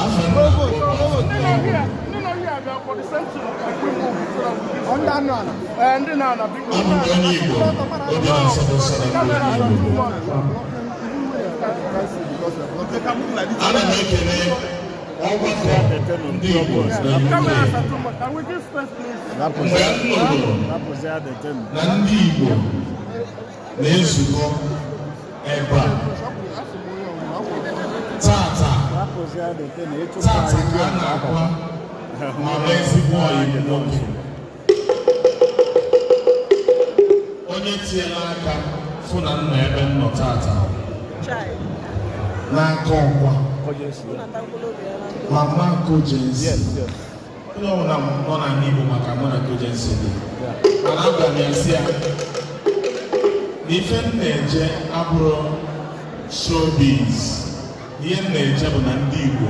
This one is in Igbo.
Afa nna Ndị nọ here, ndị nọ here bịa for the same thing. Like we move so that we give space. Eh, ndị nọ na biko. Abụ m onye Igbo, obi na-asọ nsọ na Cameras are ndị too Igbo. much. Ana m ekele ọgbakọ ndị Igbo na UK. Cameras are too much. Can we give space, please? Mgbe m nụrụ na ndị Igbo na-ezukọ ebe a tata tata ka a na-akwa mama ezigbo ọyị m nwoke, onye tinyela aka fụ na nna ebe m nọ tata n'aka ọkwa mama Kojensi. Onye ọbụla nọ n'ala Igbo maka mụ na Kojensi dị, mana agwa m ya sị ya na ife m na-eje abụrụ showbiz. Ihe m na-eje bụ na ndị Igbo